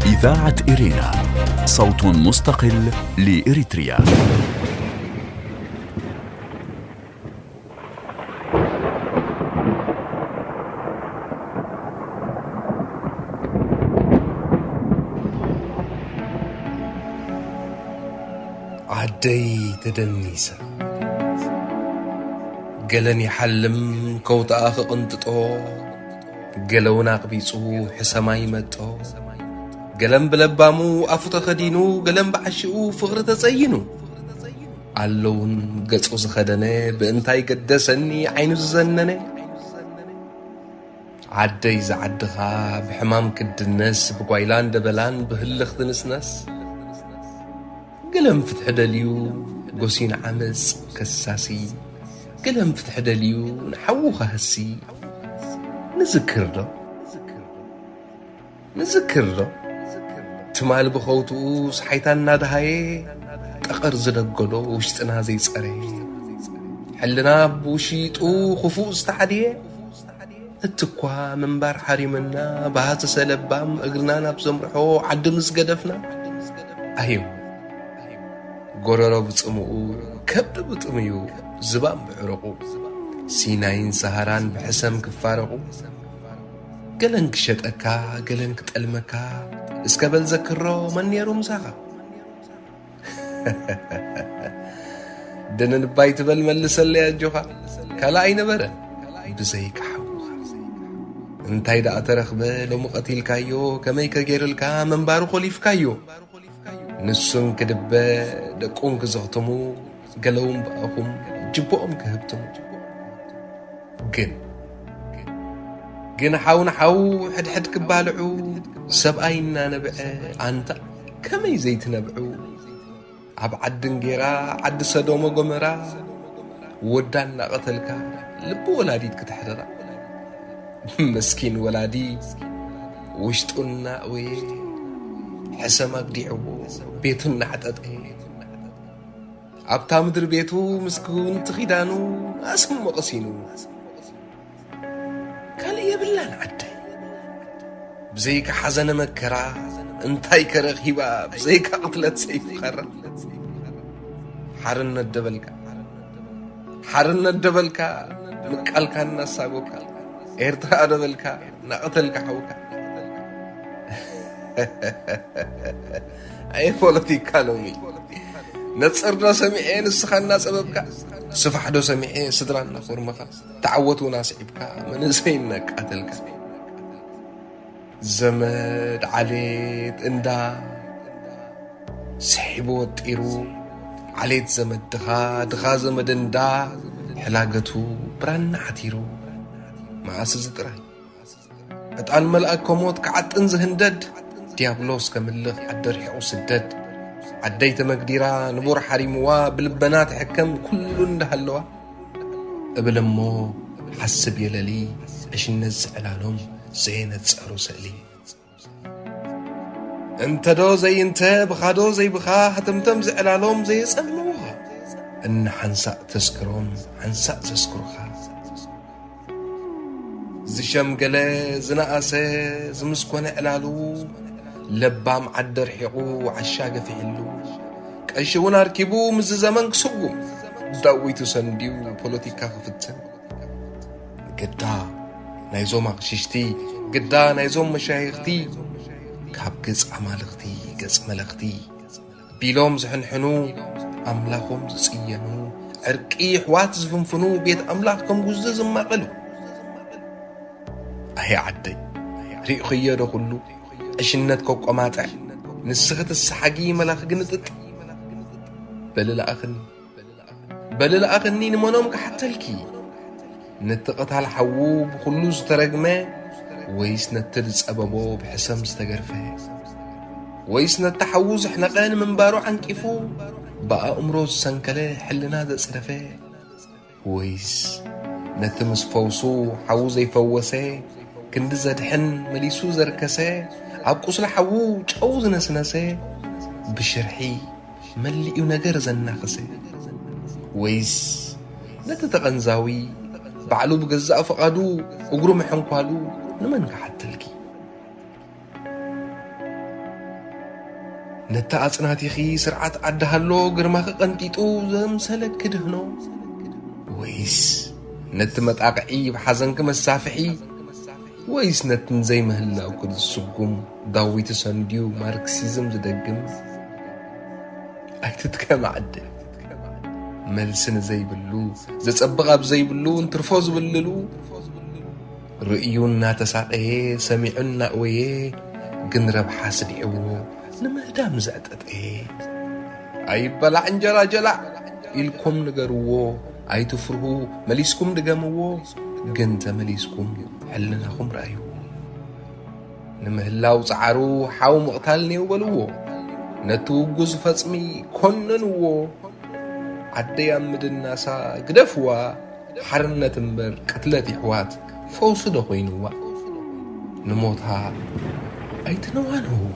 إذاعة إرينا، صوت مستقل لإريتريا. ዓደይ ተደኒሳ። ገለን ይሓልም ከውታኣ ክቕንጥጦ፣ ገለ እውን ኣቕቢጹ ሕሰማ ይመጦ። ገለን ብለባሙ ኣፉ ተኸዲኑ፣ ገለን ብዓሽኡ ፍቕሪ ተጸይኑ። ኣሎውን ገጹ ዝኸደነ፣ ብእንታይ ገደሰኒ ዓይኑ ዝዘነነ። ዓደይ ዝዓድኻ ብሕማም ክድነስ፣ ብጓይላን ደበላን ብህልኽ ትንስነስ። ገለን ፍትሒ ደልዩ ጎሲን ዓመጽ ከሳሲ፣ ገለን ፍትሒ ደልዩ ንሓዉ ከህሲ። ንዝክር ዶ? ንዝክር ዶ? ትማል ብኸውትኡ ስሓይታ እናደሃየ፣ ጠቐር ዝደገዶ ውሽጥና ዘይጸረየ። ሕልና ብውሽጡ ክፉእ ዝተሓድየ፣ እቲ እኳ ምንባር ሓሪምና፣ ብሃሰሰ ለባም እግርና ናብ ዘምርሖ ዓዲ ምስ ገደፍና። ኣየው፣ ጎረሮ ብጽምኡ፣ ከብዲ ብጥምዩ፣ ዝባን ብዕሩቑ፣ ሲናይን ሰሃራን ብሕሰም ክፋረቑ። ገለን ክሸጠካ፣ ገለን ክጠልመካ፣ እስከ በል ዘክሮ መን ነይሩ ምሳኻ? ደነንባይ ትበል መልሰለይ ኣጆኻ፣ ካልእ ኣይነበረን ብዘይካ ሓውኻ። እንታይ ደኣ ተረኽበ ሎሚ ቀቲልካዮ፣ ከመይ ከ ገይርልካ ምንባሩ ኮሊፍካዮ? ንሱን ክድበ ደቁን ክዘኽትሙ፣ ገለውን ብኣኹም ጅብኦም ክህብትሙ። ግን፣ ግን ሓው ንሓው ሕድሕድ ክባልዑ፣ ሰብኣይ እናነብዐ ኣንታ ከመይ ዘይትነብዑ? ኣብ ዓዲ እንጌራ፣ ዓዲ ሰዶሞ ጎመራ፣ ወዳ እናቐተልካ ልቢ ወላዲት ክተሕርራ። መስኪን ወላዲ ውሽጡ እናእወየ፣ ሕሰም ኣግዲዕዎ ቤቱ እናዕጠጠ፣ ኣብታ ምድሪ ቤቱ ምስ ክውንቲ ኪዳኑ ኣስሞ ቀሲኑ። ካልእ የብላን ዓደይ ብዘይካ ሓዘነ መከራ፣ እንታይ ከረኺባ ብዘይካ ቅትለት ሰይፉ ኸራ። ሓርነት ደበልካ፣ ሓርነት ደበልካ፣ ምቃልካ እናሳጎካ፣ ኤርትራ ደበልካ፣ እናቐተልካ ሓውካ። ኣየ ፖለቲካ ሎሚ። ነጽር ዶ ሰሚዐ ንስኻ እናጸበብካ፣ ስፋሕ ዶ ሰሚዐ ስድራ እናኾርመኻ፣ ተዓወት እውን ኣስዒብካ መንእሰይ እናቃተልካ። ዘመድ ዓሌት እንዳ ስሒቡ ወጢሩ፣ ዓሌት ዘመድ ድኻ፣ ድኻ ዘመድ እንዳ ሕላገቱ ብራና ዓቲሩ፣ መኣስ እዚ ጥራይ። ዕጣን መልኣከ ሞት ክዓጥን ዝህንደድ፣ ዲያብሎስ ከምልኽ ዓዲ ርሒቑ ስደድ። ዓደይ ተመግዲራ ንቡር ሓሪምዋ፣ ብልበና ትሕከም ኩሉ እንዳሃለዋ። እብል እሞ ሓስብ የለሊ፣ ዕሽነት ዝዕላሎም ዘየነጸሩ ስእሊ። እንተዶ ዘይእንተ፣ ብኻዶ ዘይብኻ፣ ሃተምተም ዝዕላሎም ዘየጸልምዉኻ። እነ ሓንሳእ ተስክሮም፣ ሓንሳእ ዘስክሩኻ። ዝሸምገለ፣ ዝነኣሰ፣ ዝምስኮነ ዕላሉ፣ ለባም ዓዲ ርሒቑ ዓሻ ገፊሕሉ፣ ቀሺ እውን ኣርኪቡ ምስዚ ዘመን ክስጉም፣ ዳዊቱ ሰንድዩ ፖለቲካ ክፍትን። ግዳ ናይዞም ኣቕሽሽቲ፣ ግዳ ናይዞም መሻይኽቲ፣ ካብ ገጽ ኣማልኽቲ ገጽ መለኽቲ ቢሎም ዝሕንሕኑ፣ ኣምላኾም ዝጽየኑ፣ ዕርቂ ኣሕዋት ዝፍንፍኑ፣ ቤት ኣምላኽ ከም ጉዚ ዝማቐሉ። ኣየ ዓደይ፣ ርኢኽዮ ዶ ኩሉ ዕሽነት ከቆማጥዕ፣ ንስኺ ትሰሓጊ መላኺ ግንጥጥ። በሊ ለኣኽኒ፣ በሊ ለኣኽኒ ንመኖም ክሓተልኪ? ነቲ ቀታል ሓዉ ብኹሉ ዝተረግመ፣ ወይስ ነቲ ዝጸበቦ ብሕሰም ዝተገርፈ? ወይስ ነቲ ሓዉ ዘሕነቐ ንምንባሩ ዓንቂፉ፣ ብኣእምሮ ዝሰንከለ ሕልና ዘጽረፈ? ወይስ ነቲ ምስ ፈውሱ ሓዉ ዘይፈወሰ፣ ክንዲ ዘድሕን መሊሱ ዘርከሰ፣ ኣብ ቁስሊ ሓዉ ጨው ዝነስነሰ፣ ብሽርሒ መሊኡ ነገር ዘናኸሰ? ወይስ ነቲ ተቐንዛዊ ባዕሉ ብገዛእ ፍቓዱ እግሩ ምሕንኳሉ ንመን ክሓተልኪ? ነቲ ኣጽናቲኺ ስርዓት ዓዲ ሃሎ ግርማኺ ቀንጢጡ ዘምሰለኪ ድህኖ? ወይስ ነቲ መጣቕዒ ብሓዘንኪ መሳፍሒ? ወይስ ነቲ ንዘይምህላውኪ ዝስጉም ዳዊት ሰንድዩ ማርክሲዝም ዝደግም? ኣይትድከሚ ዓደ። መልሲ ንዘይብሉ፣ ዘጸብቕ ኣብ ዘይብሉ እንትርፎ ዝብልሉ፣ ርእዩ እናተሳቐየ፣ ሰሚዑ እናእወየ፣ ግን ረብሓ ስዲዕዎ ንምህዳም ዘዕጠጠየ። ኣይበላዕ እንጀራ ጀላዕ ኢልኩም ንገርዎ፣ ኣይትፍርሁ፣ መሊስኩም ድገምዎ፣ ግን ተመሊስኩም ሕልናኹም ረኣይዎ። ንምህላው ጻዕሩ ሓው ምቕታል ኔው በልዎ፣ ነቲ ውጉዝ ፈጽሚ ኮነንዎ። ዓደይ ኣብ ምድናሳ ግደፍዋ፣ ሓርነት እምበር ቅትለት ይሕዋት ፈውሲ ዶ ኮይንዋ? ንሞታ ኣይትነዋንውዋ።